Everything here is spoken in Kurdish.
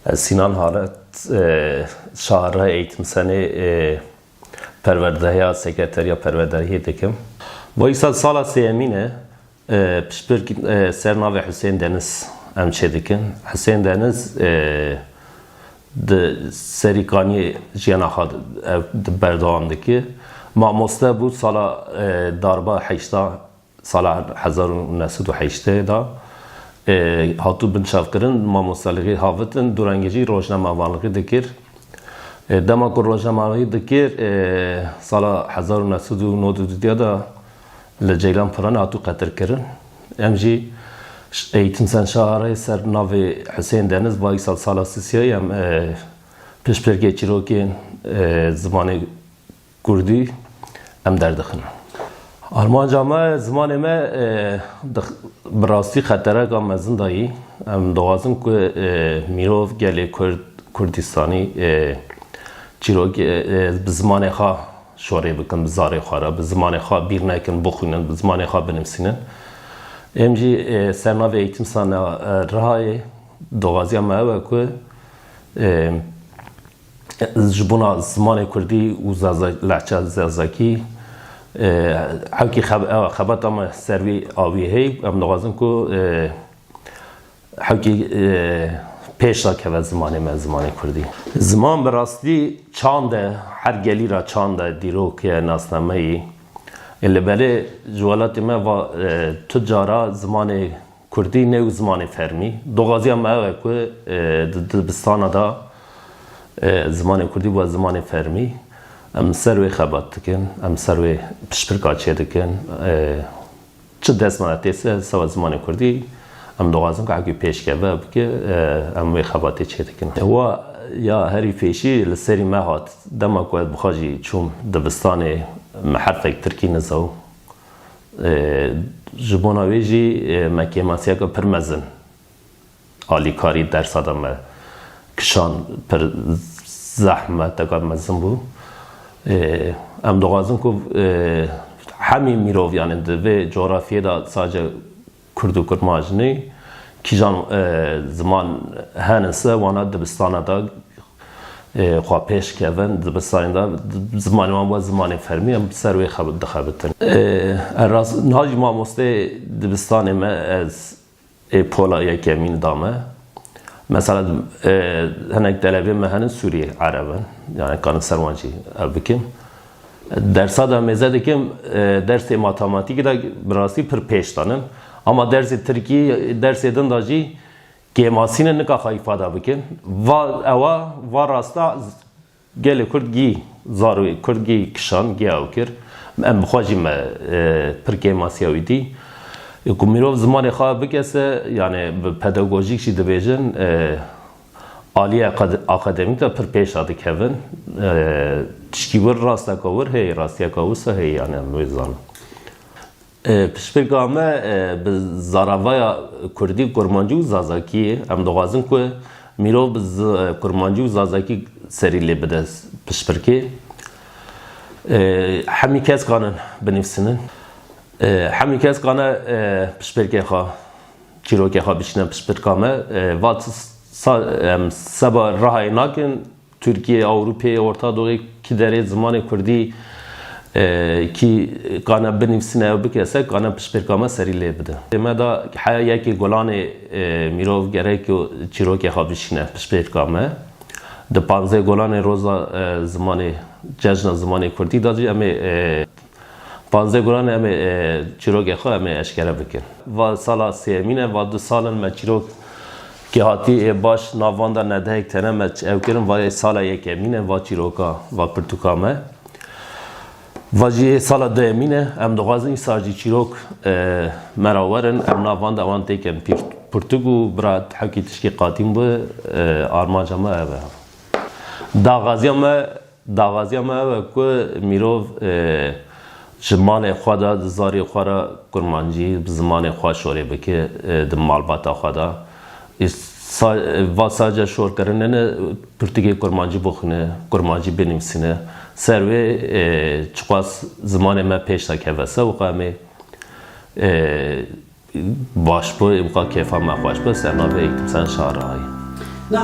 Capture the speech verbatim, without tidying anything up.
Ez Sinan Haret, e, Şaharayê Eğitim Senê, e, perwerdehiya sekreteriya perwerderiyê dikim. Vayîsal sala sêyemîn e, e, piştpirk, e, ser navê Husên Deniz em çêdikin. Husên Deniz, e, di serî kaniyê jiyana xwe ev di berdewam dike. Mamoste bû sala, e, darba heşta, sala hezar û neh sed û heştê de, e, hatû binçavkirin, mamostelixî havitin, dûrengê jî rojnamevanlixî dikir. E, dema ku rojnamevanlixî dikir, e, sala hezar û neh sed û nod û du de li Ceylan Piranê hatû qetilkirin. Em jî ş-, Eğitim Sen Şaharayê ser navê Husên Deniz, vayîsal sala sisiyayê em, e, piştpirkê çîrokên, e, zimanê kurdî em derdixin. Armanca me, zimanê me, e, dix-, bi rastî xetereka mezin de yî. Em dixwazin ku, e, mirov gelê Kurd, Kurdistanî, e, çîrok, e, e, bi zimanê xwe şorê bikin, bi zarê xwe re, bi zimanê xwe bîr nekin, bixwînin, bi zimanê xwe binivîsînin. Em jî, e, ser navê Eğitim Sen, e, Rihayê dixwaziya me ew e ku, e, ji bona zimanê kurdî û Zaza-, lehça zazakî, e, hewkî xeb-, ew xebata me ser vî awî heye, em dixwazin ku, e, hewkî, e, pêş de keve zimanê me, zimanê kurdî. Ziman bi rastî çand e, her gelî re çand e, dîrok e, nasname ye. E, li belê ji welatê me va, e, tu cara zimanê kurdî ne wî zimanê fermî. Doxaziya me ew e ku, e, di dibistana de, e, zimanê kurdî bû zimanê fermî. Em ser wê xebat dikin, em ser wê piştpirka çêdikin. E, çi dest me tê se, sewa zimanê kurdî, em doxazin ku hewkî pêşkeve bike, e, em wê xebatê çêdikin. Wa ya herî pêşî li serî me hat, dema ku ez bi xwe jî çûm dibistanê, me herfek tirkî nizaw. E, ji bona wê jî, e, me kêmasiyeke pir mezin alîkarî dersa de me kişand, pir zehmeteke mezin bû. E, em dixwazin ku, e, hemî mirov, yani di vê coğrafyê de sadece kurd û kurmanc nê, kîjan, e, ziman henin se, wana dibistana de, e, xwe pêş kevin, dibistanê de zimanê wan bû zimanê fermî, em ser wê xebit dixebitin. E, e, rast, niha jî mamosteyê dibistanê me ez ê pola yekemîn dame. Mesela, e, hinek telebê me henin Sûriyê Ereb in, yani kanin ser wan jî ev bikim. Dersa de mêze dikim, e, dersê matematîkê de bi rastî pir pêş danin. Ama dersê tirkî, dersê din de jî kêmasîne nika xwe îfade bikin. Va, ewa, va rasta gelê Kurd gî zarokê Kurd gî kişan, gî ew kir. Em bi xwe jî me, e, pir kêmasiya wî dî. E, ku mirov zimanê xwe bikese, yani bi pedagojîk jî dibêjin, e, aliyê akad-, akademîk de pir pêş de dikevin. E, tişkî wir rasteka wir heye, rastiyeka wisa heye, yani em wê zanin. E, piştpêka me, e, bi zaravaya kurdî, kurmancî û zazakî ye. Em dixwazin ku mirov bi z-, kurmancî û zazakî serî lê bide piştpirkê. E, hemî kes kanin binivîsinin. E, hemî kes kane, e, piştpêkê xwe, çîrokê xwe bişîne piştpirka me. E, va sa-, em seba Rihayê nakin, Tirkiye, Ewropê, Orta Doğu, kî derê zimanê kurdî, e, kî kane binivîsine ew bikese, kane piştpêka me serî lê bide. Me da heya yekê Gulanê, e, mirov gerek çîrokê xwe bişîne piştpêka me. Di panzdeh Gulanê roza, e, zimanê, cejna zimanê kurdî de jî em ê, e, Panzdeh Gulanê em ê, e, çîrokê xwe em ê eşkere bikin. Va sala sêyemîn e, va du sal in me çîrokê hatî ê baş nav van de nedehek tene me ç-, ew kirin, va ê sala yekemîn e, va çîroka, va pirtûka me. Va jî ê sala duyemîn e, em dixwazin îsal jî çîrok, e, me re werin, em nav van de wan têkin pîr-, pirtûk û bira hewkî tişkî qatîn bi, e, armanca me ev e. Daxwaziya me Daxwaziya me ew e ku mirov, e, ji malê xwe de, di zarê xwe re kurmancî, bi zimanê xwe şorê bike, e, di malbata xwe de. Î sa-, va sadece şorkirinê ne, pirtûkê kurmancî bixwîne, kurmancî binivîsîne. Ser wê, e, çiqas zimanê me pêş de keve se, wexta em ê, e, baş bû, ê wexta kêfa me xweş bû, ser navê Eğitim Sen Şaharayê.